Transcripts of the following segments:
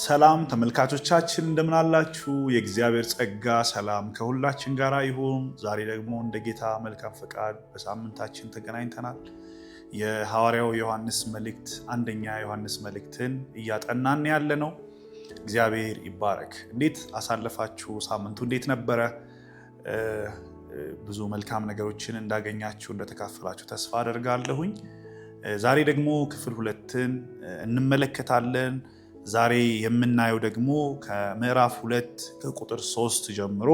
ሰላም ተመልካቾቻችን እንደምናላችሁ። የእግዚአብሔር ጸጋ ሰላም ከሁላችን ጋር ይሁን። ዛሬ ደግሞ እንደ ጌታ መልካም ፈቃድ በሳምንታችን ተገናኝተናል። የሐዋርያው ዮሐንስ መልእክት አንደኛ ዮሐንስ መልእክትን እያጠናን ያለ ነው። እግዚአብሔር ይባረክ። እንዴት አሳለፋችሁ? ሳምንቱ እንዴት ነበረ? ብዙ መልካም ነገሮችን እንዳገኛችሁ እንደተካፈላችሁ ተስፋ አደርጋለሁኝ። ዛሬ ደግሞ ክፍል ሁለትን እንመለከታለን። ዛሬ የምናየው ደግሞ ከምዕራፍ 2 ከቁጥር 3 ጀምሮ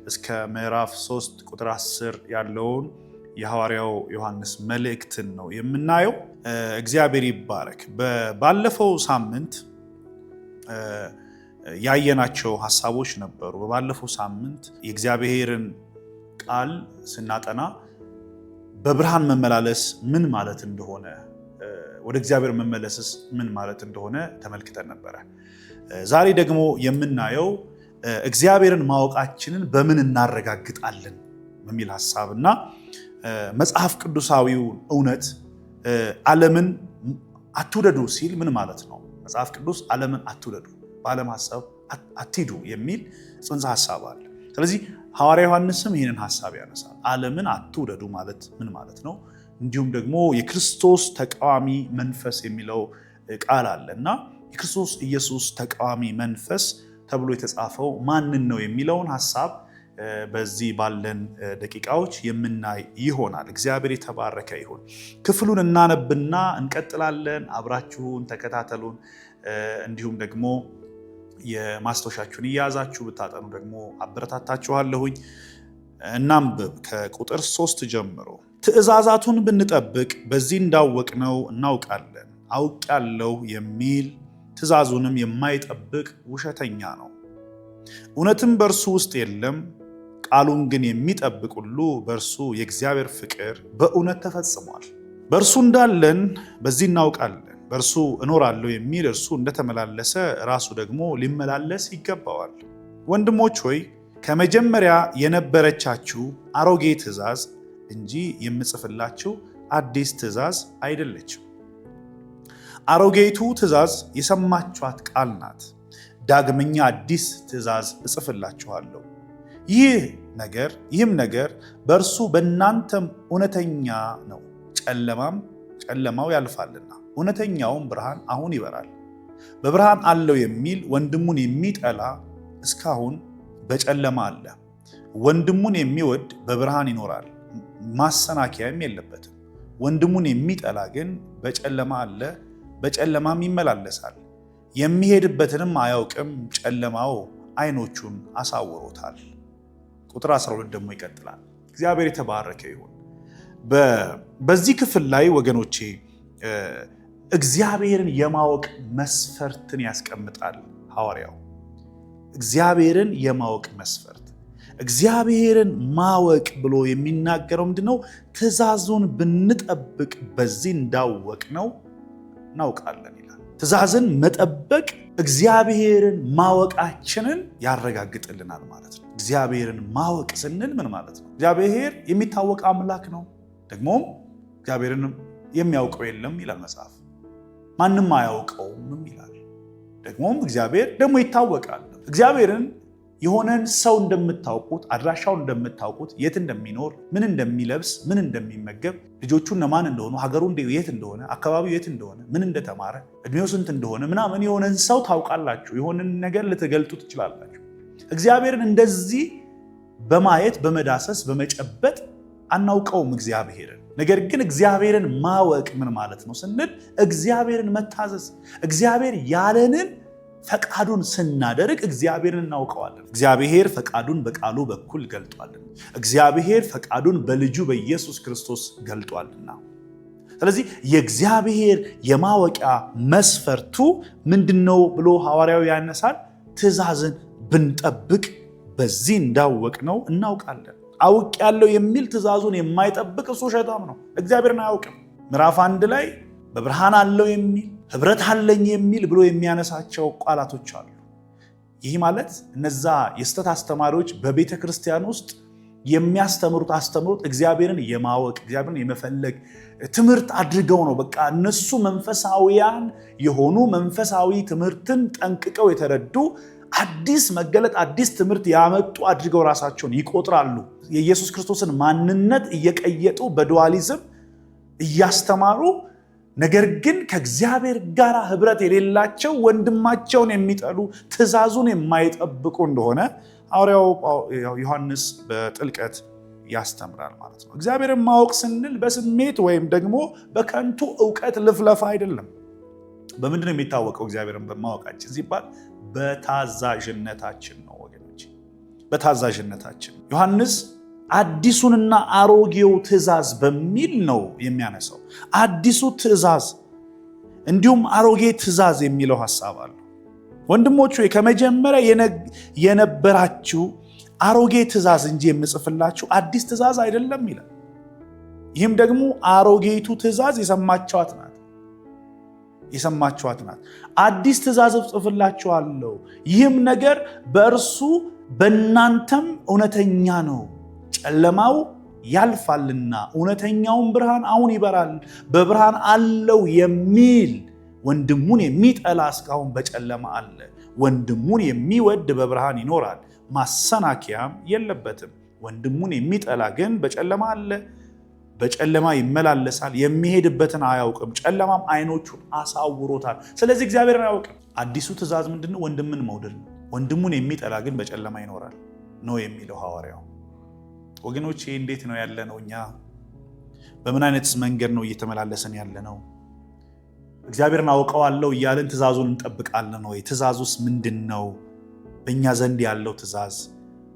እስከ ምዕራፍ 3 ቁጥር 10 ያለውን የሐዋርያው ዮሐንስ መልእክትን ነው የምናየው። እግዚአብሔር ይባረክ። ባለፈው ሳምንት ያየናቸው ሀሳቦች ነበሩ። በባለፈው ሳምንት የእግዚአብሔርን ቃል ስናጠና በብርሃን መመላለስ ምን ማለት እንደሆነ፣ ወደ እግዚአብሔር መመለስስ ምን ማለት እንደሆነ ተመልክተን ነበረ። ዛሬ ደግሞ የምናየው እግዚአብሔርን ማወቃችንን በምን እናረጋግጣለን በሚል ሀሳብ እና መጽሐፍ ቅዱሳዊውን እውነት ዓለምን አትውደዱ ሲል ምን ማለት ነው? መጽሐፍ ቅዱስ ዓለምን አትውደዱ፣ በዓለም ሀሳብ አትሂዱ የሚል ጽንሰ ሀሳብ አለ። ስለዚህ ሐዋርያ ዮሐንስም ይህንን ሀሳብ ያነሳል። ዓለምን አትውደዱ ማለት ምን ማለት ነው? እንዲሁም ደግሞ የክርስቶስ ተቃዋሚ መንፈስ የሚለው ቃል አለ እና የክርስቶስ ኢየሱስ ተቃዋሚ መንፈስ ተብሎ የተጻፈው ማንን ነው የሚለውን ሀሳብ በዚህ ባለን ደቂቃዎች የምናይ ይሆናል። እግዚአብሔር የተባረከ ይሁን። ክፍሉን እናነብና እንቀጥላለን። አብራችሁን ተከታተሉን። እንዲሁም ደግሞ የማስታወሻችሁን እያያዛችሁ ብታጠኑ ደግሞ አበረታታችኋለሁኝ። እናንብብ ከቁጥር 3 ጀምሮ። ትእዛዛቱን ብንጠብቅ በዚህ እንዳወቅነው እናውቃለን። አውቄአለሁ የሚል ትእዛዙንም የማይጠብቅ ውሸተኛ ነው፣ እውነትም በእርሱ ውስጥ የለም። ቃሉን ግን የሚጠብቅ ሁሉ በእርሱ የእግዚአብሔር ፍቅር በእውነት ተፈጽሟል። በእርሱ እንዳለን በዚህ እናውቃለን። በእርሱ እኖራለሁ የሚል እርሱ እንደተመላለሰ ራሱ ደግሞ ሊመላለስ ይገባዋል። ወንድሞች ሆይ፣ ከመጀመሪያ የነበረቻችሁ አሮጌ ትእዛዝ እንጂ የምጽፍላችሁ አዲስ ትእዛዝ አይደለችም። አሮጌይቱ ትእዛዝ የሰማችኋት ቃል ናት። ዳግመኛ አዲስ ትእዛዝ እጽፍላችኋለሁ። ይህም ነገር በእርሱ በእናንተም እውነተኛ ነው። ጨለማው ያልፋልና እውነተኛውም ብርሃን አሁን ይበራል። በብርሃን አለው የሚል ወንድሙን የሚጠላ እስካሁን በጨለማ አለ። ወንድሙን የሚወድ በብርሃን ይኖራል፣ ማሰናከያም የለበትም። ወንድሙን የሚጠላ ግን በጨለማ አለ፣ በጨለማም ይመላለሳል፣ የሚሄድበትንም አያውቅም፣ ጨለማው ዓይኖቹን አሳውሮታል። ቁጥር 12 ደግሞ ይቀጥላል። እግዚአብሔር የተባረከ ይሁን። በዚህ ክፍል ላይ ወገኖቼ እግዚአብሔርን የማወቅ መስፈርትን ያስቀምጣል ሐዋርያው። እግዚአብሔርን የማወቅ መስፈርት፣ እግዚአብሔርን ማወቅ ብሎ የሚናገረው ምንድነው? ትእዛዙን ብንጠብቅ በዚህ እንዳወቅነው እናውቃለን ይላል። ትእዛዝን መጠበቅ እግዚአብሔርን ማወቃችንን ያረጋግጥልናል ማለት ነው። እግዚአብሔርን ማወቅ ስንል ምን ማለት ነው? እግዚአብሔር የሚታወቅ አምላክ ነው። ደግሞም እግዚአብሔርን የሚያውቀው የለም ይላል መጽሐፍ። ማንም አያውቀውም ይላል። ደግሞም እግዚአብሔር ደግሞ ይታወቃል። እግዚአብሔርን የሆነን ሰው እንደምታውቁት፣ አድራሻውን እንደምታውቁት፣ የት እንደሚኖር፣ ምን እንደሚለብስ፣ ምን እንደሚመገብ፣ ልጆቹ እነማን እንደሆኑ፣ ሀገሩ የት እንደሆነ፣ አካባቢው የት እንደሆነ፣ ምን እንደተማረ፣ እድሜው ስንት እንደሆነ ምናምን የሆነን ሰው ታውቃላችሁ። የሆነን ነገር ልትገልጡ ትችላላችሁ። እግዚአብሔርን እንደዚህ በማየት፣ በመዳሰስ፣ በመጨበጥ አናውቀውም እግዚአብሔርን። ነገር ግን እግዚአብሔርን ማወቅ ምን ማለት ነው ስንል እግዚአብሔርን መታዘዝ፣ እግዚአብሔር ያለንን ፈቃዱን ስናደርግ እግዚአብሔርን እናውቀዋለን። እግዚአብሔር ፈቃዱን በቃሉ በኩል ገልጧልና፣ እግዚአብሔር ፈቃዱን በልጁ በኢየሱስ ክርስቶስ ገልጧልና። ስለዚህ የእግዚአብሔር የማወቂያ መስፈርቱ ምንድነው ብሎ ሐዋርያው ያነሳል። ትእዛዝን ብንጠብቅ በዚህ እንዳወቅነው እናውቃለን። አውቄአለሁ የሚል ትእዛዙን የማይጠብቅ እሱ ውሸታም ነው፣ እግዚአብሔርን አያውቅም። ምዕራፍ 1 ላይ በብርሃን አለው የሚል፣ ህብረት አለኝ የሚል ብሎ የሚያነሳቸው ቃላቶች አሉ። ይህ ማለት እነዛ የስህተት አስተማሪዎች በቤተ ክርስቲያን ውስጥ የሚያስተምሩት አስተምሩት እግዚአብሔርን የማወቅ እግዚአብሔርን የመፈለግ ትምህርት አድርገው ነው። በቃ እነሱ መንፈሳዊያን የሆኑ መንፈሳዊ ትምህርትን ጠንቅቀው የተረዱ አዲስ መገለጥ አዲስ ትምህርት ያመጡ አድርገው ራሳቸውን ይቆጥራሉ። የኢየሱስ ክርስቶስን ማንነት እየቀየጡ በዱዋሊዝም እያስተማሩ፣ ነገር ግን ከእግዚአብሔር ጋር ህብረት የሌላቸው፣ ወንድማቸውን የሚጠሉ፣ ትእዛዙን የማይጠብቁ እንደሆነ ሐዋርያው ዮሐንስ በጥልቀት ያስተምራል ማለት ነው። እግዚአብሔርን ማወቅ ስንል በስሜት ወይም ደግሞ በከንቱ እውቀት ልፍለፋ አይደለም። በምንድን ነው የሚታወቀው እግዚአብሔርን በማወቃችን ሲባል በታዛዥነታችን ነው ወገኖች፣ በታዛዥነታችን። ዮሐንስ አዲሱንና አሮጌው ትእዛዝ በሚል ነው የሚያነሳው። አዲሱ ትእዛዝ እንዲሁም አሮጌ ትእዛዝ የሚለው ሐሳብ አለው። ወንድሞች ሆይ፣ ከመጀመሪያ የነበራችሁ አሮጌ ትእዛዝ እንጂ የምጽፍላችሁ አዲስ ትእዛዝ አይደለም ይላል። ይህም ደግሞ አሮጌይቱ ትእዛዝ የሰማችኋት ናት። አዲስ ትእዛዝ እጽፍላችኋለሁ፣ ይህም ነገር በእርሱ በእናንተም እውነተኛ ነው። ጨለማው ያልፋልና እውነተኛውን ብርሃን አሁን ይበራል። በብርሃን አለሁ የሚል ወንድሙን የሚጠላ እስካሁን በጨለማ አለ። ወንድሙን የሚወድ በብርሃን ይኖራል፣ ማሰናከያም የለበትም። ወንድሙን የሚጠላ ግን በጨለማ አለ፣ በጨለማ ይመላለሳል፣ የሚሄድበትን አያውቅም፣ ጨለማም ዓይኖቹን አሳውሮታል። ስለዚህ እግዚአብሔርን አያውቅም። አዲሱ ትእዛዝ ምንድነው? ወንድምን መውደድ ነው። ወንድሙን የሚጠላ ግን በጨለማ ይኖራል ነው የሚለው ሐዋርያው። ወገኖች፣ እንዴት ነው ያለነው? እኛ በምን አይነት መንገድ ነው እየተመላለስን ያለነው? እግዚአብሔርን አውቀዋለሁ እያልን ትእዛዙን እንጠብቃለን ወይ? ትእዛዙስ ምንድን ነው? በእኛ ዘንድ ያለው ትእዛዝ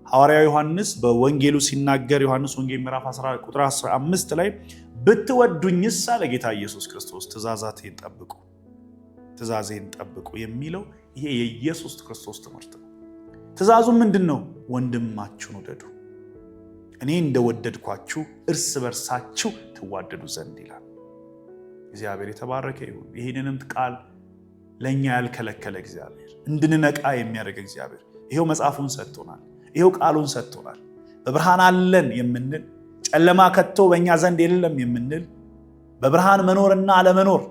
ሐዋርያው ዮሐንስ በወንጌሉ ሲናገር ዮሐንስ ወንጌል ምዕራፍ 14 ቁጥር 15 ላይ ብትወዱኝስ አለ ጌታ ኢየሱስ ክርስቶስ ትእዛዛቴን ጠብቁ፣ ትእዛዜን ጠብቁ የሚለው ይሄ የኢየሱስ ክርስቶስ ትምህርት ነው። ትእዛዙ ምንድን ነው? ወንድማችሁን ውደዱ፣ እኔ እንደወደድኳችሁ እርስ በርሳችሁ ትዋደዱ ዘንድ ይላል። እግዚአብሔር የተባረከ ይሁን። ይህንንም ቃል ለእኛ ያልከለከለ እግዚአብሔር፣ እንድንነቃ የሚያደርግ እግዚአብሔር ይሄው መጽሐፉን ሰጥቶናል። ይሄው ቃሉን ሰጥቶናል። በብርሃን አለን የምንል፣ ጨለማ ከቶ በእኛ ዘንድ የለም የምንል፣ በብርሃን መኖርና አለመኖር፣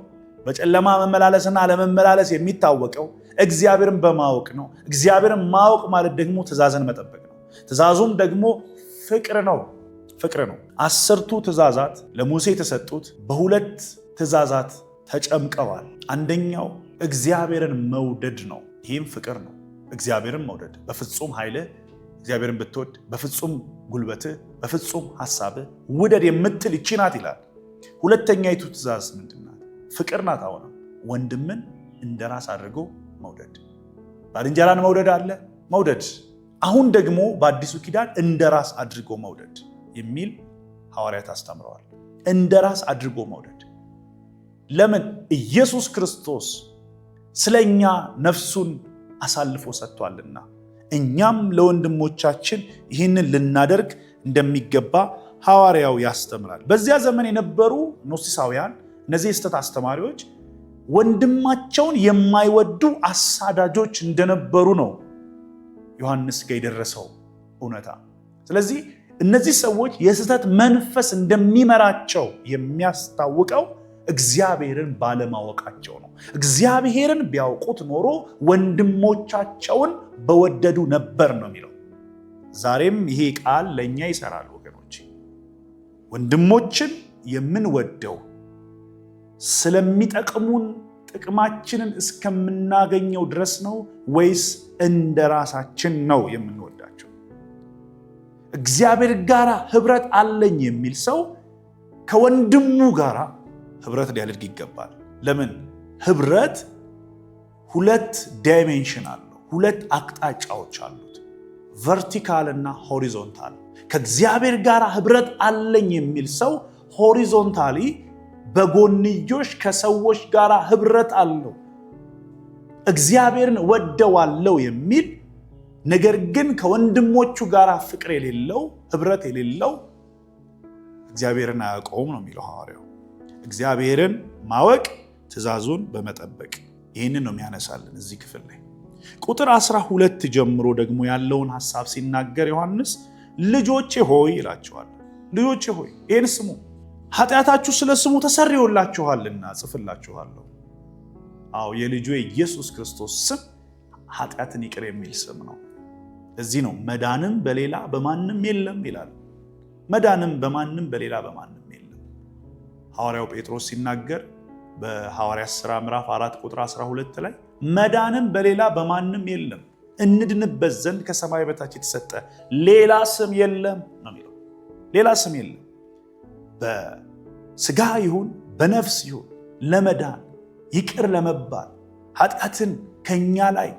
በጨለማ መመላለስና አለመመላለስ የሚታወቀው እግዚአብሔርን በማወቅ ነው። እግዚአብሔርን ማወቅ ማለት ደግሞ ትእዛዝን መጠበቅ ነው። ትእዛዙም ደግሞ ፍቅር ነው። ፍቅር ነው። 10ቱ ትእዛዛት ለሙሴ የተሰጡት በሁለት ትእዛዛት ተጨምቀዋል። አንደኛው እግዚአብሔርን መውደድ ነው። ይህም ፍቅር ነው። እግዚአብሔርን መውደድ፣ በፍጹም ኃይልህ እግዚአብሔርን ብትወድ፣ በፍጹም ጉልበትህ፣ በፍጹም ሐሳብህ ውደድ የምትል ይቺ ናት ይላል። ሁለተኛይቱ ትእዛዝ ምንድን ናት? ፍቅር ናት። አሁንም ወንድምን እንደ ራስ አድርጎ መውደድ። ባልንጀራን መውደድ አለ መውደድ። አሁን ደግሞ በአዲሱ ኪዳን እንደ ራስ አድርጎ መውደድ የሚል ሐዋርያት አስተምረዋል። እንደ ራስ አድርጎ መውደድ። ለምን? ኢየሱስ ክርስቶስ ስለኛ ነፍሱን አሳልፎ ሰጥቷልና እኛም ለወንድሞቻችን ይህንን ልናደርግ እንደሚገባ ሐዋርያው ያስተምራል። በዚያ ዘመን የነበሩ ኖስቲሳውያን፣ እነዚህ የስህተት አስተማሪዎች ወንድማቸውን የማይወዱ አሳዳጆች እንደነበሩ ነው ዮሐንስ ጋር የደረሰው እውነታ። ስለዚህ እነዚህ ሰዎች የስህተት መንፈስ እንደሚመራቸው የሚያስታውቀው እግዚአብሔርን ባለማወቃቸው ነው። እግዚአብሔርን ቢያውቁት ኖሮ ወንድሞቻቸውን በወደዱ ነበር ነው የሚለው። ዛሬም ይሄ ቃል ለእኛ ይሰራል ወገኖች። ወንድሞችን የምንወደው ስለሚጠቅሙን ጥቅማችንን እስከምናገኘው ድረስ ነው ወይስ እንደ ራሳችን ነው የምንወዳቸው? እግዚአብሔር ጋር ህብረት አለኝ የሚል ሰው ከወንድሙ ጋር ህብረት ሊያደርግ ይገባል። ለምን? ህብረት ሁለት dimension አለው፣ ሁለት አቅጣጫዎች አሉት፣ vertical እና horizontal። ከእግዚአብሔር ጋር ህብረት አለኝ የሚል ሰው horizontally በጎንዮሽ ከሰዎች ጋር ህብረት አለው። እግዚአብሔርን እወደዋለሁ የሚል ነገር ግን ከወንድሞቹ ጋር ፍቅር የሌለው፣ ህብረት የሌለው እግዚአብሔርን አያውቀውም ነው የሚለው ሐዋርያው። እግዚአብሔርን ማወቅ ትእዛዙን በመጠበቅ፣ ይህንን ነው የሚያነሳልን እዚህ ክፍል ላይ። ቁጥር 12 ጀምሮ ደግሞ ያለውን ሐሳብ ሲናገር ዮሐንስ ልጆቼ ሆይ ይላቸዋል። ልጆቼ ሆይ ይህን ስሙ፣ ኃጢአታችሁ ስለ ስሙ ተሰርዮላችኋልና ጽፍላችኋለሁ። አዎ የልጁ የኢየሱስ ክርስቶስ ስም ኃጢአትን ይቅር የሚል ስም ነው። እዚህ ነው መዳንም በሌላ በማንም የለም ይላል። መዳንም በማንም በሌላ በማንም የለም። ሐዋርያው ጴጥሮስ ሲናገር በሐዋርያት ሥራ ምዕራፍ 4 ቁጥር 12 ላይ መዳንም በሌላ በማንም የለም፣ እንድንበት ዘንድ ከሰማይ በታች የተሰጠ ሌላ ስም የለም ነው የሚለው። ሌላ ስም የለም። በስጋ ይሁን በነፍስ ይሁን ለመዳን ይቅር ለመባል ኃጢአትን ከኛ ላይ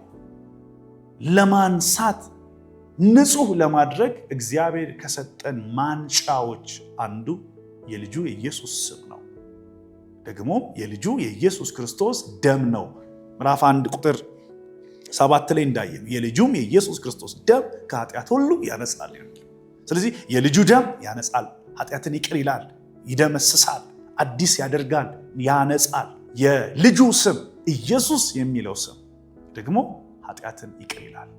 ለማንሳት ንጹህ ለማድረግ እግዚአብሔር ከሰጠን ማንጫዎች አንዱ የልጁ የኢየሱስ ስም ነው። ደግሞም የልጁ የኢየሱስ ክርስቶስ ደም ነው። ምዕራፍ 1 ቁጥር 7 ላይ እንዳየነው የልጁም የኢየሱስ ክርስቶስ ደም ከኃጢአት ሁሉ ያነጻል። ስለዚህ የልጁ ደም ያነጻል፣ ኃጢአትን ይቅር ይላል፣ ይደመስሳል፣ አዲስ ያደርጋል፣ ያነጻል። የልጁ ስም ኢየሱስ የሚለው ስም ደግሞ ኃጢአትን ይቅር ይላል፣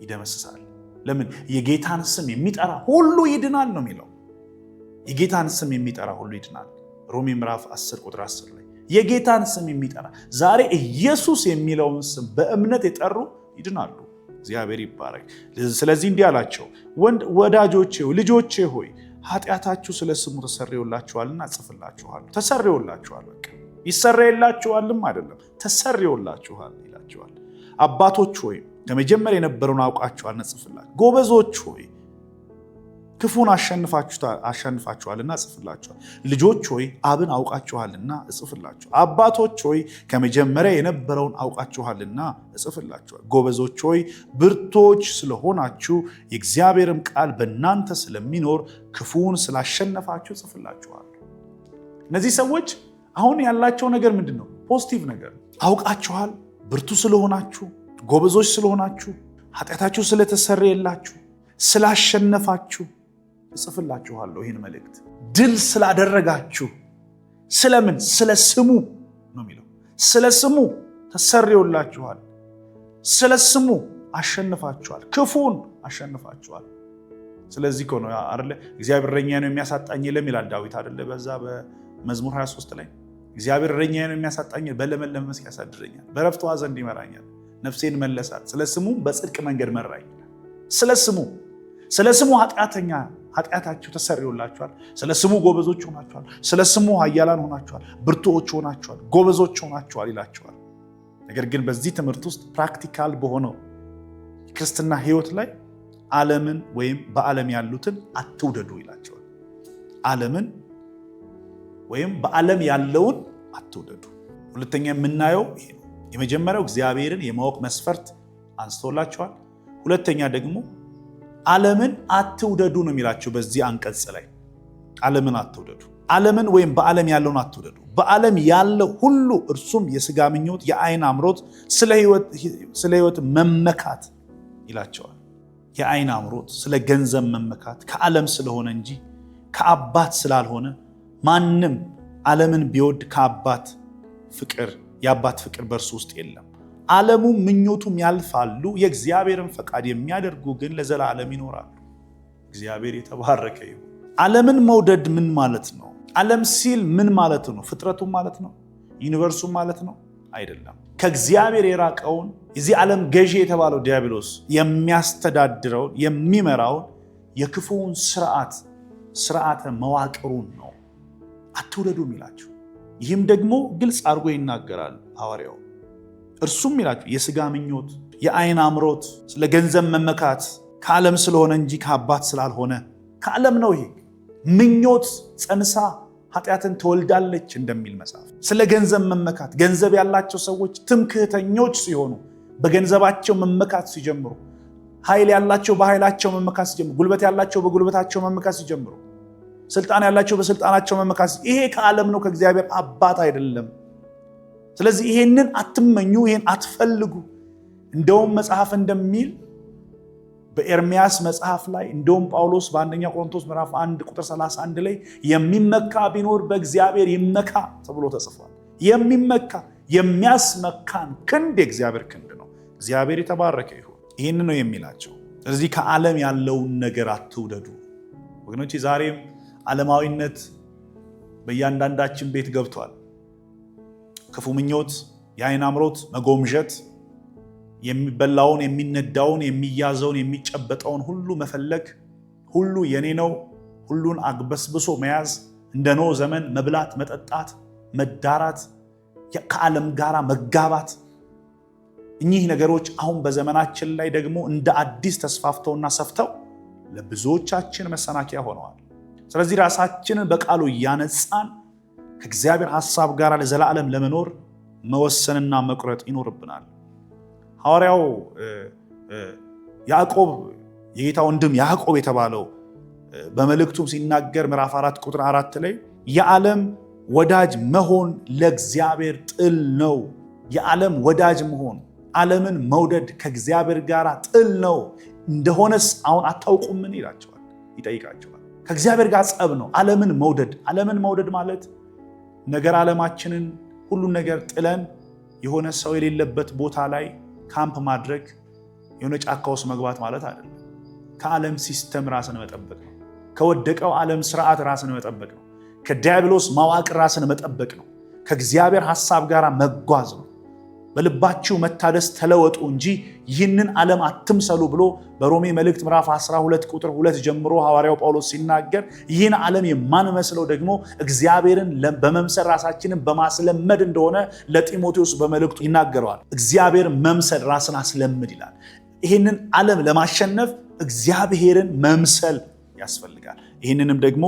ይደመስሳል። ለምን? የጌታን ስም የሚጠራ ሁሉ ይድናል ነው የሚለው። የጌታን ስም የሚጠራ ሁሉ ይድናል። ሮሜ ምዕራፍ 10 ቁጥር 10 ላይ የጌታን ስም የሚጠራ ዛሬ ኢየሱስ የሚለውን ስም በእምነት የጠሩ ይድናሉ። እግዚአብሔር ይባረክ። ስለዚህ እንዲህ አላቸው፣ ወዳጆቼ ልጆቼ ሆይ ኃጢአታችሁ ስለ ስሙ ተሰርዮላችኋልና እጽፍላችኋለሁ። ተሰርዮላችኋል፣ በቃ ይሰረይላችኋልም አይደለም ተሰርዮላችኋል ይላችኋል። አባቶች ሆይ ከመጀመሪያ የነበረውን አውቃችኋልና እጽፍላችኋለሁ። ጎበዞች ሆይ ክፉን አሸንፋችኋልና እጽፍላችኋለሁ። ልጆች ሆይ አብን አውቃችኋልና እጽፍላችኋለሁ። አባቶች ሆይ ከመጀመሪያ የነበረውን አውቃችኋልና እጽፍላችኋለሁ። ጎበዞች ሆይ ብርቶች ስለሆናችሁ የእግዚአብሔርም ቃል በእናንተ ስለሚኖር ክፉን ስላሸነፋችሁ እጽፍላችኋለሁ። እነዚህ ሰዎች አሁን ያላቸው ነገር ምንድን ነው? positive ነገር። አውቃችኋል፣ ብርቱ ስለሆናችሁ፣ ጎበዞች ስለሆናችሁ፣ ኃጢአታችሁ ስለተሰረየላችሁ፣ ስላሸነፋችሁ እጽፍላችኋለሁ ይህን መልእክት። ድል ስላደረጋችሁ፣ ስለምን? ስለ ስሙ ነው የሚለው። ስለ ስሙ ተሰርዮላችኋል፣ ስለ ስሙ አሸንፋችኋል፣ ክፉን አሸንፋችኋል። ስለዚህ እኮ ነው አይደለ እግዚአብሔር እረኛዬ ነው የሚያሳጣኝ የለም ይላል ዳዊት አይደለ? በዛ በመዝሙር 23 ላይ እግዚአብሔር እረኛዬ ነው የሚያሳጣኝ፣ በለመለመ መስክ ያሳድረኛል፣ በዕረፍት ውኃ ዘንድ ይመራኛል፣ ነፍሴን መለሳት፣ ስለ ስሙ በጽድቅ መንገድ መራኝ። ስለ ስሙ ስለ ስሙ ኃጢአተኛ ኃጢአታችሁ ተሰርዮላችኋል። ስለ ስሙ ጎበዞች ሆናችኋል። ስለ ስሙ ኃያላን ሆናችኋል፣ ብርቱዎች ሆናችኋል፣ ጎበዞች ሆናችኋል ይላችኋል። ነገር ግን በዚህ ትምህርት ውስጥ practical በሆነው የክርስትና ሕይወት ላይ ዓለምን ወይም በዓለም ያሉትን አትውደዱ ይላቸዋል። ዓለምን ወይም በዓለም ያለውን አትውደዱ። ሁለተኛ የምናየው ይሄ ነው። የመጀመሪያው እግዚአብሔርን የማወቅ መስፈርት አንስቶላቸዋል። ሁለተኛ ደግሞ ዓለምን አትውደዱ ነው የሚላቸው በዚህ አንቀጽ ላይ ዓለምን አትውደዱ። ዓለምን ወይም በዓለም ያለውን አትውደዱ። በዓለም ያለው ሁሉ እርሱም የስጋ ምኞት፣ የአይን አምሮት፣ ስለ ሕይወት መመካት ይላቸዋል። የአይን አምሮት፣ ስለ ገንዘብ መመካት ከዓለም ስለሆነ እንጂ ከአባት ስላልሆነ ማንም ዓለምን ቢወድ ከአባት ፍቅር የአባት ፍቅር በእርሱ ውስጥ የለም። ዓለሙም ምኞቱም ያልፋሉ፣ የእግዚአብሔርን ፈቃድ የሚያደርጉ ግን ለዘላለም ይኖራሉ። እግዚአብሔር የተባረከ ይሁን። ዓለምን መውደድ ምን ማለት ነው? ዓለም ሲል ምን ማለት ነው? ፍጥረቱ ማለት ነው? universe ኡ ማለት ነው? አይደለም። ከእግዚአብሔር የራቀውን የዚህ ዓለም ገዢ የተባለው ዲያብሎስ የሚያስተዳድረውን የሚመራውን የክፉውን ስርዓተ መዋቅሩን ነው አትውደዱ የሚላቸው። ይህም ደግሞ ግልጽ አድርጎ ይናገራል ሐዋርያው። እርሱም ይላቸው የስጋ ምኞት፣ የአይን አምሮት፣ ስለ ገንዘብ መመካት ከዓለም ስለሆነ እንጂ ከአባት ስላልሆነ ከዓለም ነው። ይሄ ምኞት ጸንሳ ኃጢአትን ትወልዳለች እንደሚል መጽሐፍ። ስለ ገንዘብ መመካት፣ ገንዘብ ያላቸው ሰዎች ትምክህተኞች ሲሆኑ በገንዘባቸው መመካት ሲጀምሩ፣ ኃይል ያላቸው በኃይላቸው መመካት ሲጀምሩ፣ ጉልበት ያላቸው በጉልበታቸው መመካት ሲጀምሩ፣ ስልጣን ያላቸው በስልጣናቸው መመካት፣ ይሄ ከዓለም ነው፣ ከእግዚአብሔር አባት አይደለም። ስለዚህ ይሄንን አትመኙ፣ ይሄን አትፈልጉ። እንደውም መጽሐፍ እንደሚል በኤርሚያስ መጽሐፍ ላይ እንደውም ጳውሎስ በአንደኛ ቆሮንቶስ ምዕራፍ 1 ቁጥር 31 ላይ የሚመካ ቢኖር በእግዚአብሔር ይመካ ተብሎ ተጽፏል። የሚመካ የሚያስመካን ክንድ የእግዚአብሔር ክንድ ነው። እግዚአብሔር የተባረከ ይሁን። ይህን ነው የሚላቸው። ስለዚህ ከዓለም ያለውን ነገር አትውደዱ ወገኖቼ። ዛሬም ዓለማዊነት በእያንዳንዳችን ቤት ገብቷል። ክፉ ምኞት፣ የዓይን አምሮት፣ መጎምዠት፣ የሚበላውን፣ የሚነዳውን፣ የሚያዘውን፣ የሚጨበጠውን ሁሉ መፈለግ፣ ሁሉ የኔ ነው፣ ሁሉን አግበስብሶ መያዝ፣ እንደ ኖህ ዘመን መብላት፣ መጠጣት፣ መዳራት፣ ከዓለም ጋር መጋባት፣ እኚህ ነገሮች አሁን በዘመናችን ላይ ደግሞ እንደ አዲስ ተስፋፍተውና ሰፍተው ለብዙዎቻችን መሰናከያ ሆነዋል። ስለዚህ ራሳችንን በቃሉ እያነጻን ከእግዚአብሔር ሐሳብ ጋር ለዘላለም ለመኖር መወሰንና መቁረጥ ይኖርብናል። ሐዋርያው ያዕቆብ፣ የጌታ ወንድም ያዕቆብ የተባለው በመልእክቱም ሲናገር ምዕራፍ 4 ቁጥር 4 ላይ የዓለም ወዳጅ መሆን ለእግዚአብሔር ጥል ነው። የዓለም ወዳጅ መሆን፣ ዓለምን መውደድ ከእግዚአብሔር ጋር ጥል ነው። እንደሆነስ አሁን አታውቁምን? ይላቸዋል፣ ይጠይቃቸዋል። ከእግዚአብሔር ጋር ጸብ ነው ዓለምን መውደድ። ዓለምን መውደድ ማለት ነገር ዓለማችንን ሁሉን ነገር ጥለን የሆነ ሰው የሌለበት ቦታ ላይ ካምፕ ማድረግ፣ የሆነ ጫካ ውስጥ መግባት ማለት አይደለም። ከዓለም system ራስን መጠበቅ ነው። ከወደቀው ዓለም ስርዓት ራስን መጠበቅ ነው። ከዲያብሎስ መዋቅር ራስን መጠበቅ ነው። ከእግዚአብሔር ሐሳብ ጋር መጓዝ ነው። በልባችሁ መታደስ ተለወጡ እንጂ ይህንን ዓለም አትምሰሉ ብሎ በሮሜ መልእክት ምዕራፍ 12 ቁጥር 2 ጀምሮ ሐዋርያው ጳውሎስ ሲናገር ይህን ዓለም የማንመስለው ደግሞ እግዚአብሔርን በመምሰል ራሳችንን በማስለመድ እንደሆነ ለጢሞቴዎስ በመልእክቱ ይናገረዋል። እግዚአብሔርን መምሰል ራስን አስለምድ ይላል። ይህንን ዓለም ለማሸነፍ እግዚአብሔርን መምሰል ያስፈልጋል። ይህንንም ደግሞ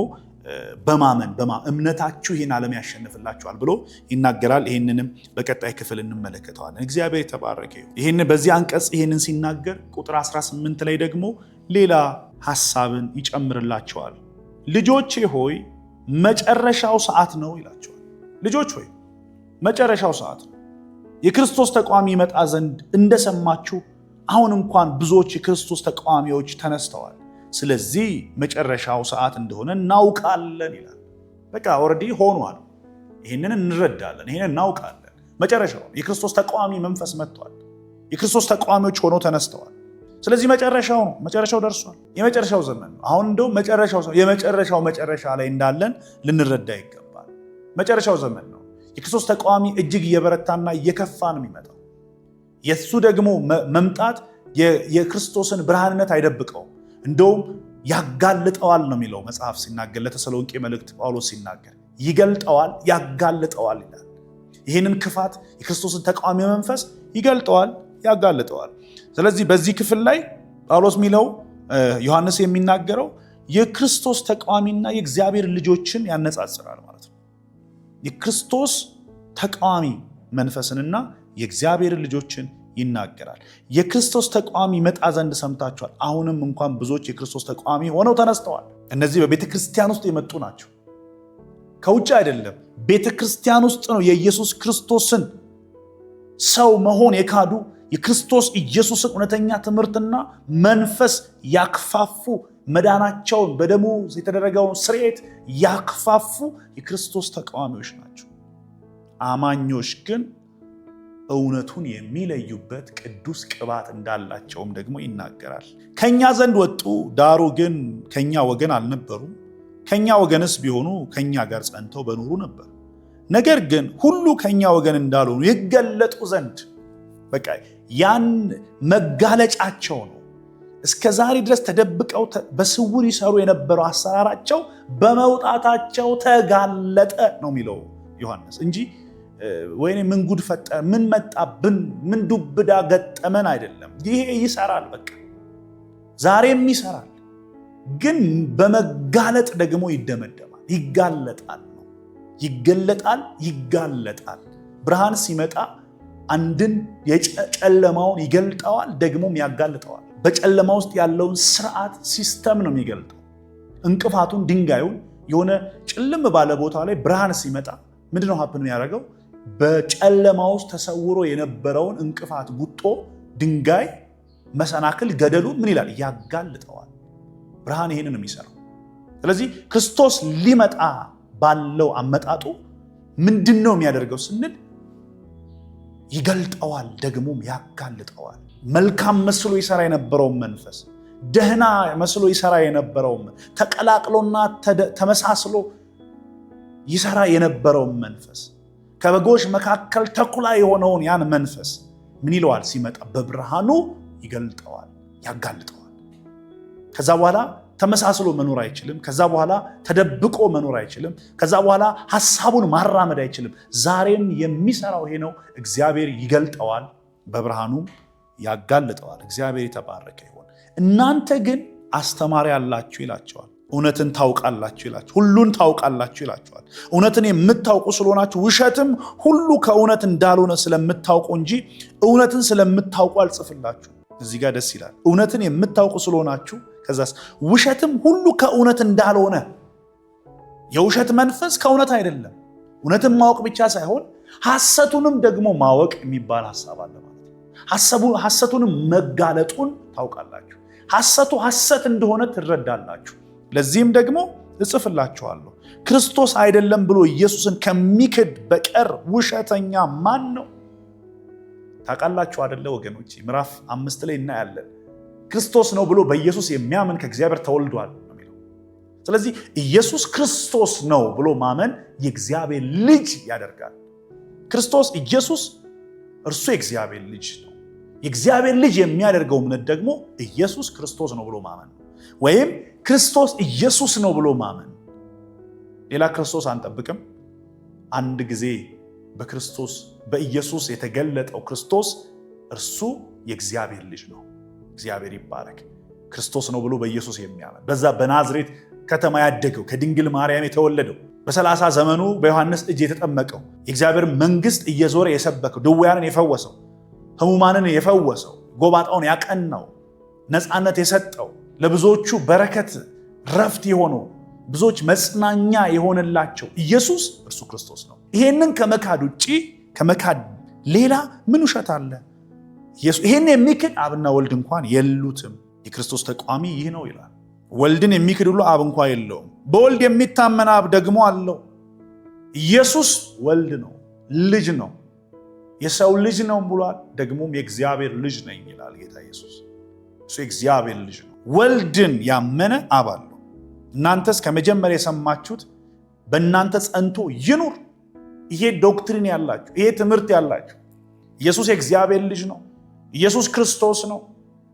በማመን እምነታችሁ ይህን ዓለም ያሸንፍላችኋል ብሎ ይናገራል። ይህንንም በቀጣይ ክፍል እንመለከተዋለን። እግዚአብሔር የተባረከ ይሁን። ይህን በዚህ አንቀጽ ይህንን ሲናገር ቁጥር 18 ላይ ደግሞ ሌላ ሐሳብን ይጨምርላቸዋል። ልጆቼ ሆይ መጨረሻው ሰዓት ነው ይላቸዋል። ልጆች ሆይ መጨረሻው ሰዓት ነው። የክርስቶስ ተቃዋሚ ይመጣ ዘንድ እንደሰማችሁ አሁን እንኳን ብዙዎች የክርስቶስ ተቃዋሚዎች ተነስተዋል። ስለዚህ መጨረሻው ሰዓት እንደሆነ እናውቃለን ይላል። በቃ already ሆኗል። ይህንን እንረዳለን፣ ይህንን እናውቃለን። መጨረሻው የክርስቶስ ተቃዋሚ መንፈስ መጥቷል። የክርስቶስ ተቃዋሚዎች ሆነው ተነስተዋል። ስለዚህ መጨረሻው ነው። መጨረሻው ደርሷል። የመጨረሻው ዘመን ነው። አሁን እንደውም መጨረሻው የመጨረሻው መጨረሻ ላይ እንዳለን ልንረዳ ይገባል። መጨረሻው ዘመን ነው። የክርስቶስ ተቃዋሚ እጅግ እየበረታና እየከፋ ነው የሚመጣው። የእሱ ደግሞ መምጣት የክርስቶስን ብርሃንነት አይደብቀውም፣ እንደውም ያጋልጠዋል ነው የሚለው መጽሐፍ ሲናገር፣ ለተሰሎንቄ መልእክት ጳውሎስ ሲናገር ይገልጠዋል፣ ያጋልጠዋል ይላል። ይህንን ክፋት የክርስቶስን ተቃዋሚ መንፈስ ይገልጠዋል፣ ያጋልጠዋል። ስለዚህ በዚህ ክፍል ላይ ጳውሎስ የሚለው ዮሐንስ የሚናገረው የክርስቶስ ተቃዋሚና የእግዚአብሔር ልጆችን ያነጻጽራል ማለት ነው። የክርስቶስ ተቃዋሚ መንፈስንና የእግዚአብሔር ልጆችን ይናገራል። የክርስቶስ ተቃዋሚ መጣ ዘንድ ሰምታችኋል። አሁንም እንኳን ብዙዎች የክርስቶስ ተቃዋሚ ሆነው ተነስተዋል። እነዚህ በቤተ ክርስቲያን ውስጥ የመጡ ናቸው። ከውጭ አይደለም። ቤተ ክርስቲያን ውስጥ ነው የኢየሱስ ክርስቶስን ሰው መሆን የካዱ፣ የክርስቶስ ኢየሱስን እውነተኛ ትምህርትና መንፈስ ያክፋፉ፣ መዳናቸውን በደሙ የተደረገውን ስርየት ያክፋፉ የክርስቶስ ተቃዋሚዎች ናቸው። አማኞች ግን እውነቱን የሚለዩበት ቅዱስ ቅባት እንዳላቸውም ደግሞ ይናገራል። ከኛ ዘንድ ወጡ፣ ዳሩ ግን ከኛ ወገን አልነበሩም። ከኛ ወገንስ ቢሆኑ ከኛ ጋር ጸንተው በኖሩ ነበር። ነገር ግን ሁሉ ከኛ ወገን እንዳልሆኑ ይገለጡ ዘንድ፣ በቃ ያን መጋለጫቸው ነው። እስከ ዛሬ ድረስ ተደብቀው በስውር ይሰሩ የነበረው አሰራራቸው በመውጣታቸው ተጋለጠ ነው የሚለው ዮሐንስ እንጂ ወይኔ ምን ጉድ ፈጠረ፣ ምን መጣብን፣ ምን ዱብዳ ገጠመን አይደለም። ይሄ ይሰራል፣ በቃ ዛሬም ይሰራል። ግን በመጋለጥ ደግሞ ይደመደማል፣ ይጋለጣል ነው ይገለጣል፣ ይጋለጣል። ብርሃን ሲመጣ አንድን የጨለማውን ይገልጠዋል፣ ደግሞም ያጋልጠዋል። በጨለማ ውስጥ ያለውን ስርዓት system ነው የሚገልጠው። እንቅፋቱን፣ ድንጋዩን የሆነ ጭልም ባለ ቦታ ላይ ብርሃን ሲመጣ ምንድነው happen የሚያደርገው? በጨለማ ውስጥ ተሰውሮ የነበረውን እንቅፋት፣ ጉቶ፣ ድንጋይ፣ መሰናክል፣ ገደሉን ምን ይላል? ያጋልጠዋል። ብርሃን ይሄንን ነው የሚሰራው። ስለዚህ ክርስቶስ ሊመጣ ባለው አመጣጡ ምንድን ነው የሚያደርገው ስንል ይገልጠዋል፣ ደግሞም ያጋልጠዋል። መልካም መስሎ ይሰራ የነበረውን መንፈስ፣ ደህና መስሎ ይሰራ የነበረውን ተቀላቅሎና ተመሳስሎ ይሰራ የነበረውን መንፈስ፣ ከበጎች መካከል ተኩላ የሆነውን ያን መንፈስ ምን ይለዋል? ሲመጣ በብርሃኑ ይገልጠዋል፣ ያጋልጠዋል። ከዛ በኋላ ተመሳስሎ መኖር አይችልም። ከዛ በኋላ ተደብቆ መኖር አይችልም። ከዛ በኋላ ሐሳቡን ማራመድ አይችልም። ዛሬም የሚሰራው ይሄ ነው። እግዚአብሔር ይገልጠዋል፣ በብርሃኑም ያጋልጠዋል። እግዚአብሔር የተባረከ ይሁን። እናንተ ግን አስተማሪ አላችሁ ይላቸዋል። እውነትን ታውቃላችሁ ይላቸዋል። ሁሉን ታውቃላችሁ ይላቸዋል። እውነትን የምታውቁ ስለሆናችሁ ውሸትም ሁሉ ከእውነት እንዳልሆነ ስለምታውቁ እንጂ እውነትን ስለምታውቁ አልጽፍላችሁ። እዚህ ጋር ደስ ይላል። እውነትን የምታውቁ ስለሆናችሁ፣ ከዛስ ውሸትም ሁሉ ከእውነት እንዳልሆነ። የውሸት መንፈስ ከእውነት አይደለም። እውነትን ማወቅ ብቻ ሳይሆን ሐሰቱንም ደግሞ ማወቅ የሚባል ሐሳብ አለ ማለት ነው። ሐሰቱንም መጋለጡን ታውቃላችሁ። ሐሰቱ ሐሰት እንደሆነ ትረዳላችሁ። ለዚህም ደግሞ እጽፍላችኋለሁ። ክርስቶስ አይደለም ብሎ ኢየሱስን ከሚክድ በቀር ውሸተኛ ማን ነው? ታውቃላችሁ አይደለ ወገኖች? ምዕራፍ 5 ላይ እናያለን። ክርስቶስ ነው ብሎ በኢየሱስ የሚያምን ከእግዚአብሔር ተወልዷል ነው የሚለው። ስለዚህ ኢየሱስ ክርስቶስ ነው ብሎ ማመን የእግዚአብሔር ልጅ ያደርጋል። ክርስቶስ ኢየሱስ እርሱ የእግዚአብሔር ልጅ ነው። የእግዚአብሔር ልጅ የሚያደርገው እምነት ደግሞ ኢየሱስ ክርስቶስ ነው ብሎ ማመን ነው። ወይም ክርስቶስ ኢየሱስ ነው ብሎ ማመን። ሌላ ክርስቶስ አንጠብቅም። አንድ ጊዜ በክርስቶስ በኢየሱስ የተገለጠው ክርስቶስ እርሱ የእግዚአብሔር ልጅ ነው። እግዚአብሔር ይባረክ። ክርስቶስ ነው ብሎ በኢየሱስ የሚያምን፣ በዛ በናዝሬት ከተማ ያደገው፣ ከድንግል ማርያም የተወለደው፣ በ30 ዘመኑ በዮሐንስ እጅ የተጠመቀው፣ የእግዚአብሔር መንግስት እየዞረ የሰበከው፣ ድውያንን የፈወሰው፣ ህሙማንን የፈወሰው፣ ጎባጣውን ያቀናው፣ ነፃነት የሰጠው፣ ለብዙዎቹ በረከት ረፍት የሆነው፣ ብዙዎች መጽናኛ የሆነላቸው ኢየሱስ እርሱ ክርስቶስ ነው። ይሄንን ከመካድ ውጭ፣ ከመካድ ሌላ ምን ውሸት አለ? ይሄን የሚክድ አብና ወልድ እንኳን የሉትም። የክርስቶስ ተቃዋሚ ይህ ነው ይላል። ወልድን የሚክድ ሁሉ አብ እንኳ የለውም። በወልድ የሚታመን አብ ደግሞ አለው። ኢየሱስ ወልድ ነው፣ ልጅ ነው፣ የሰው ልጅ ነው ብሏል። ደግሞም የእግዚአብሔር ልጅ ነኝ ይላል ጌታ ኢየሱስ። እሱ የእግዚአብሔር ልጅ ነው። ወልድን ያመነ አብ አለው። እናንተስ ከመጀመሪያ የሰማችሁት በእናንተ ጸንቶ ይኑር። ይሄ doctrine ያላችሁ፣ ይሄ ትምህርት ያላችሁ፣ ኢየሱስ የእግዚአብሔር ልጅ ነው። ኢየሱስ ክርስቶስ ነው።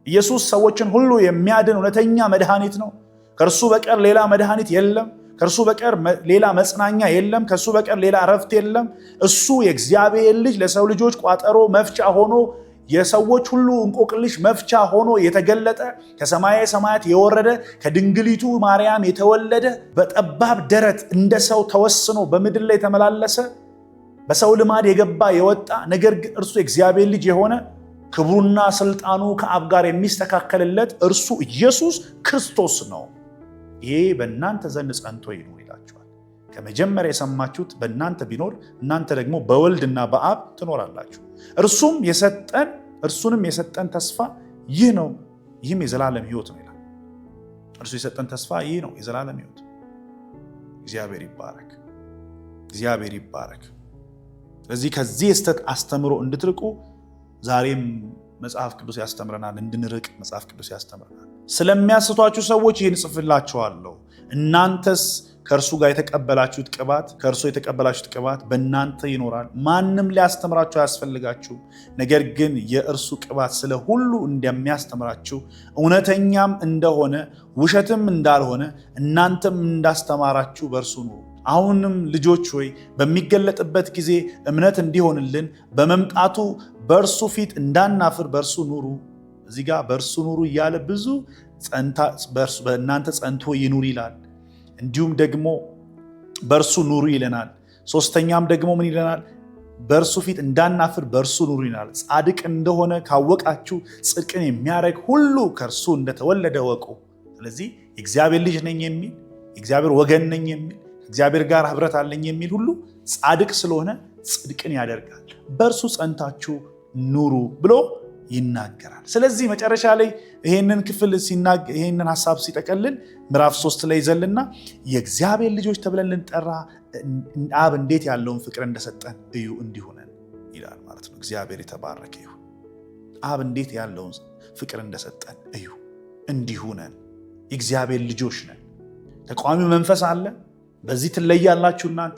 ኢየሱስ ሰዎችን ሁሉ የሚያድን እውነተኛ መድኃኒት ነው። ከእርሱ በቀር ሌላ መድኃኒት የለም። ከእርሱ በቀር ሌላ መጽናኛ የለም። ከእርሱ በቀር ሌላ እረፍት የለም። እሱ የእግዚአብሔር ልጅ ለሰው ልጆች ቋጠሮ መፍቻ ሆኖ፣ የሰዎች ሁሉ እንቆቅልሽ መፍቻ ሆኖ የተገለጠ፣ ከሰማየ ሰማያት የወረደ፣ ከድንግሊቱ ማርያም የተወለደ፣ በጠባብ ደረት እንደ ሰው ተወስኖ በምድር ላይ የተመላለሰ፣ በሰው ልማድ የገባ የወጣ፣ ነገር ግን እርሱ የእግዚአብሔር ልጅ የሆነ፣ ክብሩና ስልጣኑ ከአብ ጋር የሚስተካከልለት እርሱ ኢየሱስ ክርስቶስ ነው። ይሄ በእናንተ ዘንድ ጸንቶ ይኑር ይላቸዋል። ከመጀመሪያ የሰማችሁት በእናንተ ቢኖር እናንተ ደግሞ በወልድና በአብ ትኖራላችሁ። እርሱም የሰጠን እርሱንም የሰጠን ተስፋ ይህ ነው፣ ይህም የዘላለም ሕይወት ነው ይላል። እርሱ የሰጠን ተስፋ ይህ ነው፣ የዘላለም ሕይወት። እግዚአብሔር ይባረክ። እግዚአብሔር ይባረክ። ስለዚህ ከዚህ የስህተት አስተምሮ እንድትርቁ ዛሬም መጽሐፍ ቅዱስ ያስተምረናል። እንድንርቅ መጽሐፍ ቅዱስ ያስተምረናል። ስለሚያስቷችሁ ሰዎች ይህን እጽፍላችኋለሁ። እናንተስ ከእርሱ ጋር የተቀበላችሁት ቅባት ከእርሱ የተቀበላችሁት ቅባት በእናንተ ይኖራል። ማንም ሊያስተምራችሁ አያስፈልጋችሁም። ነገር ግን የእርሱ ቅባት ስለ ሁሉ እንደሚያስተምራችሁ፣ እውነተኛም እንደሆነ ውሸትም እንዳልሆነ እናንተም እንዳስተማራችሁ በእርሱ ኑሩ። አሁንም ልጆች ሆይ፣ በሚገለጥበት ጊዜ እምነት እንዲሆንልን፣ በመምጣቱ በእርሱ ፊት እንዳናፍር በእርሱ ኑሩ። እዚህ ጋር በእርሱ ኑሩ እያለ ብዙ በእናንተ ጸንቶ ይኑር ይላል። እንዲሁም ደግሞ በእርሱ ኑሩ ይለናል። ሶስተኛም ደግሞ ምን ይለናል? በእርሱ ፊት እንዳናፍር በእርሱ ኑሩ ይለናል። ጻድቅ እንደሆነ ካወቃችሁ ጽድቅን የሚያደርግ ሁሉ ከእርሱ እንደተወለደ እወቁ። ስለዚህ የእግዚአብሔር ልጅ ነኝ የሚል፣ የእግዚአብሔር ወገን ነኝ የሚል፣ ከእግዚአብሔር ጋር ህብረት አለኝ የሚል ሁሉ ጻድቅ ስለሆነ ጽድቅን ያደርጋል። በእርሱ ጸንታችሁ ኑሩ ብሎ ይናገራል። ስለዚህ መጨረሻ ላይ ይሄንን ክፍል ይሄንን ሀሳብ ሲጠቀልል ምዕራፍ 3 ላይ ይዘልና የእግዚአብሔር ልጆች ተብለን ልንጠራ አብ እንዴት ያለውን ፍቅር እንደሰጠን እዩ፣ እንዲሁ ነን ይላል ማለት ነው። እግዚአብሔር የተባረከ ይሁን። አብ እንዴት ያለውን ፍቅር እንደሰጠን እዩ። እንዲሁ ነን። የእግዚአብሔር ልጆች ነን። ተቃዋሚው መንፈስ አለ። በዚህ ትለያላችሁ እናንተ።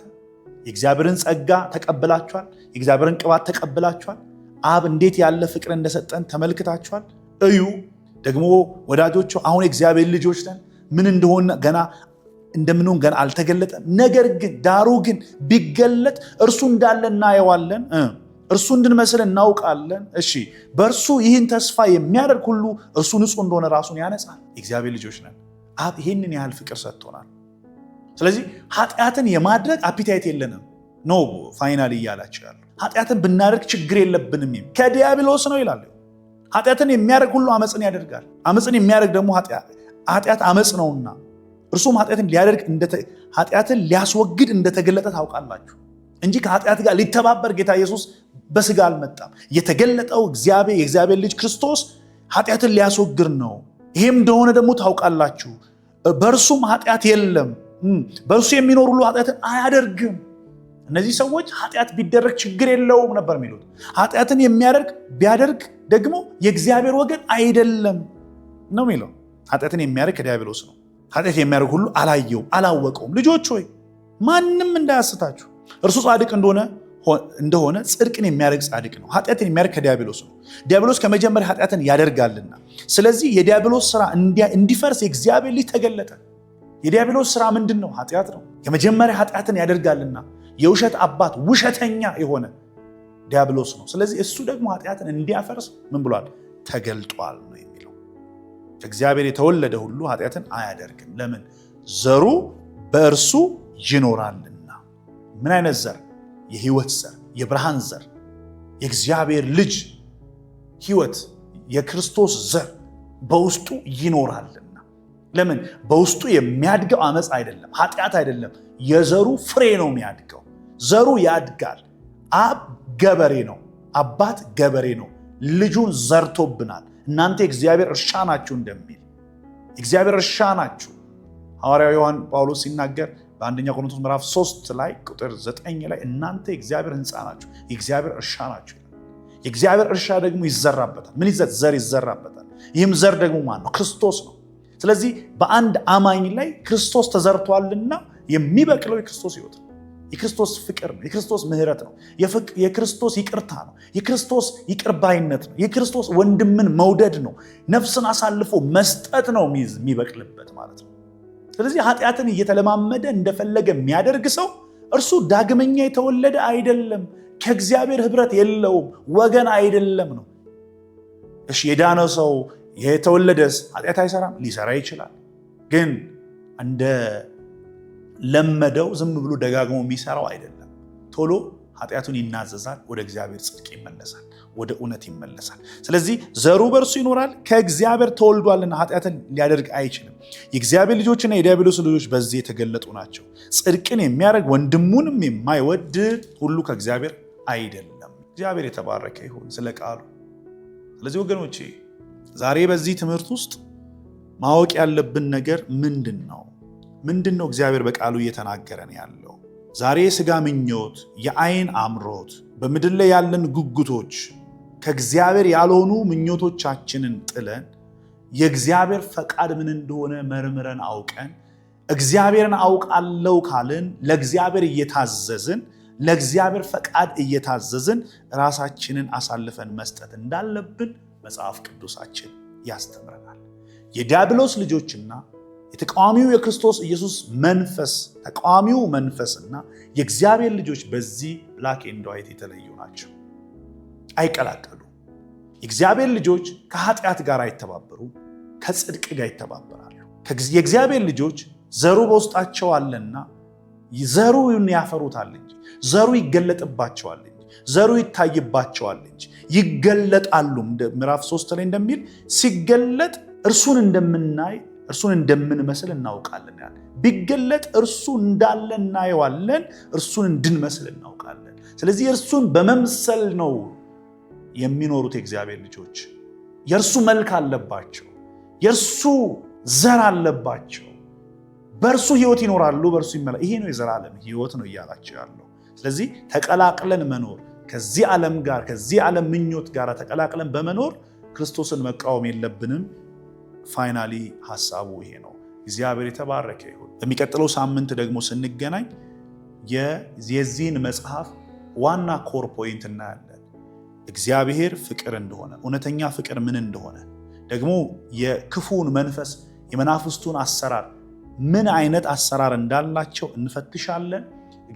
የእግዚአብሔርን ጸጋ ተቀብላችኋል። የእግዚአብሔርን ቅባት ተቀብላችኋል። አብ እንዴት ያለ ፍቅር እንደሰጠን ተመልክታችኋል። እዩ ደግሞ ወዳጆቹ፣ አሁን የእግዚአብሔር ልጆች ነን። ምን እንደሆነ ገና እንደምንሆን ገና አልተገለጠም። ነገር ግን ዳሩ ግን ቢገለጥ እርሱ እንዳለ እናየዋለን፣ እርሱ እንድንመስል እናውቃለን። እሺ፣ በእርሱ ይህን ተስፋ የሚያደርግ ሁሉ እርሱ ንጹሕ እንደሆነ ራሱን ያነጻል። የእግዚአብሔር ልጆች ነን። አብ ይህንን ያህል ፍቅር ሰጥቶናል። ስለዚህ ኃጢአትን የማድረግ appetite የለንም። No, finally እያላቸው ያሉ ኃጢአትን ብናደርግ ችግር የለብንም። ከዲያብሎስ ነው ይላል። ኃጢአትን የሚያደርግ ሁሉ አመፅን ያደርጋል። አመፅን የሚያደርግ ደግሞ ኃጢአት አመፅ ነውና እርሱም ኃጢአትን ሊያስወግድ እንደተገለጠ ታውቃላችሁ እንጂ ከኃጢአት ጋር ሊተባበር ጌታ ኢየሱስ በስጋ አልመጣም። የተገለጠው እግዚአብሔር የእግዚአብሔር ልጅ ክርስቶስ ኃጢአትን ሊያስወግድ ነው። ይሄም እንደሆነ ደግሞ ታውቃላችሁ። በእርሱም ኃጢአት የለም። በእርሱ የሚኖር ሁሉ ኃጢአትን አያደርግም። እነዚህ ሰዎች ኃጢአት ቢደረግ ችግር የለውም ነበር የሚሉት። ኃጢአትን የሚያደርግ ቢያደርግ ደግሞ የእግዚአብሔር ወገን አይደለም ነው የሚለው። ኃጢአትን የሚያደርግ ከዲያብሎስ ነው። ኃጢአት የሚያደርግ ሁሉ አላየውም፣ አላወቀውም። ልጆች ሆይ፣ ማንም እንዳያስታችሁ። እርሱ ጻድቅ እንደሆነ ጽድቅን የሚያደርግ ጻድቅ ነው። ኃጢአትን የሚያደርግ ከዲያብሎስ ነው። ዲያብሎስ ከመጀመሪያ ኃጢአትን ያደርጋልና፣ ስለዚህ የዲያብሎስ ስራ እንዲፈርስ የእግዚአብሔር ልጅ ተገለጠ። የዲያብሎስ ስራ ምንድን ነው? ኃጢአት ነው። የመጀመሪያ ኃጢአትን ያደርጋልና የውሸት አባት ውሸተኛ የሆነ ዲያብሎስ ነው። ስለዚህ እሱ ደግሞ ኃጢአትን እንዲያፈርስ ምን ብሏል? ተገልጧል ነው የሚለው። ከእግዚአብሔር የተወለደ ሁሉ ኃጢአትን አያደርግም። ለምን? ዘሩ በእርሱ ይኖራልና። ምን አይነት ዘር? የህይወት ዘር፣ የብርሃን ዘር፣ የእግዚአብሔር ልጅ ህይወት፣ የክርስቶስ ዘር በውስጡ ይኖራልና። ለምን? በውስጡ የሚያድገው አመፅ አይደለም፣ ኃጢአት አይደለም። የዘሩ ፍሬ ነው የሚያድገው። ዘሩ ያድጋል። አብ ገበሬ ነው፣ አባት ገበሬ ነው። ልጁን ዘርቶብናል። እናንተ የእግዚአብሔር እርሻ ናችሁ እንደሚል፣ የእግዚአብሔር እርሻ ናችሁ። ሐዋርያው ዮሐን ጳውሎስ ሲናገር በአንደኛ ቆሮንቶስ ምዕራፍ 3 ላይ ቁጥር 9 ላይ እናንተ የእግዚአብሔር ሕንፃ ናችሁ፣ የእግዚአብሔር እርሻ ናችሁ ይላል። የእግዚአብሔር እርሻ ደግሞ ይዘራበታል። ምን ይዘር? ዘር ይዘራበታል። ይህም ዘር ደግሞ ማን ነው? ክርስቶስ ነው። ስለዚህ በአንድ አማኝ ላይ ክርስቶስ ተዘርቷልና የሚበቅለው የክርስቶስ ሕይወት ነው። የክርስቶስ ፍቅር ነው። የክርስቶስ ምሕረት ነው። የክርስቶስ ይቅርታ ነው። የክርስቶስ ይቅርባይነት ነው። የክርስቶስ ወንድምን መውደድ ነው። ነፍስን አሳልፎ መስጠት ነው የሚበቅልበት ማለት ነው። ስለዚህ ኃጢአትን እየተለማመደ እንደፈለገ የሚያደርግ ሰው እርሱ ዳግመኛ የተወለደ አይደለም፣ ከእግዚአብሔር ኅብረት የለውም፣ ወገን አይደለም ነው። እሺ፣ የዳነ ሰው የተወለደስ ኃጢአት አይሰራም? ሊሰራ ይችላል። ግን እንደ ለመደው ዝም ብሎ ደጋግሞ የሚሰራው አይደለም። ቶሎ ኃጢአቱን ይናዘዛል፣ ወደ እግዚአብሔር ጽድቅ ይመለሳል፣ ወደ እውነት ይመለሳል። ስለዚህ ዘሩ በእርሱ ይኖራል፣ ከእግዚአብሔር ተወልዷልና ኃጢአትን ሊያደርግ አይችልም። የእግዚአብሔር ልጆችና የዲያብሎስ ልጆች በዚህ የተገለጡ ናቸው። ጽድቅን የሚያደርግ ወንድሙንም የማይወድ ሁሉ ከእግዚአብሔር አይደለም። እግዚአብሔር የተባረከ ይሁን ስለ ቃሉ። ስለዚህ ወገኖቼ፣ ዛሬ በዚህ ትምህርት ውስጥ ማወቅ ያለብን ነገር ምንድን ነው? ምንድን ነው እግዚአብሔር በቃሉ እየተናገረን ያለው? ዛሬ የስጋ ምኞት፣ የአይን አምሮት፣ በምድር ላይ ያለን ጉጉቶች፣ ከእግዚአብሔር ያልሆኑ ምኞቶቻችንን ጥለን የእግዚአብሔር ፈቃድ ምን እንደሆነ መርምረን አውቀን፣ እግዚአብሔርን አውቃለው ካልን ለእግዚአብሔር እየታዘዝን፣ ለእግዚአብሔር ፈቃድ እየታዘዝን ራሳችንን አሳልፈን መስጠት እንዳለብን መጽሐፍ ቅዱሳችን ያስተምረናል። የዲያብሎስ ልጆችና የተቃዋሚው የክርስቶስ ኢየሱስ መንፈስ፣ ተቃዋሚው መንፈስና የእግዚአብሔር ልጆች በዚህ black and white የተለዩ ናቸው። አይቀላቀሉ። የእግዚአብሔር ልጆች ከኃጢአት ጋር አይተባበሩም፣ ከጽድቅ ጋር ይተባበራሉ። የእግዚአብሔር ልጆች ዘሩ በውስጣቸው አለና ዘሩን ያፈሩታል እንጂ፣ ዘሩ ይገለጥባቸዋል እንጂ፣ ዘሩ ይታይባቸዋል እንጂ ይገለጣሉ። ምዕራፍ 3 ላይ እንደሚል ሲገለጥ እርሱን እንደምናይ፣ እርሱን እንደምንመስል እናውቃለን። ቢገለጥ እርሱ እንዳለ እናየዋለን፣ እርሱን እንድንመስል እናውቃለን። ስለዚህ እርሱን በመምሰል ነው የሚኖሩት የእግዚአብሔር ልጆች። የእርሱ መልክ አለባቸው፣ የእርሱ ዘር አለባቸው። በእርሱ ህይወት ይኖራሉ፣ በእርሱ ይመላ ይሄ ነው የዘላለም ህይወት ነው እያላቸው ያለው። ስለዚህ ተቀላቅለን መኖር፣ ከዚህ ዓለም ጋር፣ ከዚህ ዓለም ምኞት ጋር ተቀላቅለን በመኖር ክርስቶስን መቃወም የለብንም። Finally ሀሳቡ ይሄ ነው። እግዚአብሔር የተባረከ ይሁን። በሚቀጥለው ሳምንት ደግሞ ስንገናኝ የዚህን መጽሐፍ ዋና core point እናያለን። እግዚአብሔር ፍቅር እንደሆነ፣ እውነተኛ ፍቅር ምን እንደሆነ፣ ደግሞ የክፉውን መንፈስ የመናፍስቱን አሰራር ምን አይነት አሰራር እንዳላቸው እንፈትሻለን።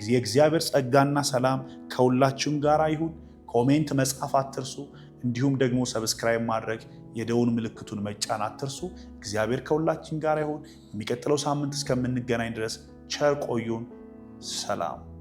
የእግዚአብሔር ጸጋና ሰላም ከሁላችሁም ጋር ይሁን። Comment መጻፍ አትርሱ። እንዲሁም ደግሞ subscribe ማድረግ፣ የደወል ምልክቱን መጫን አትርሱ። እግዚአብሔር ከሁላችን ጋር ይሁን። የሚቀጥለው ሳምንት እስከምንገናኝ ድረስ ቸር ቆዩን። ሰላም።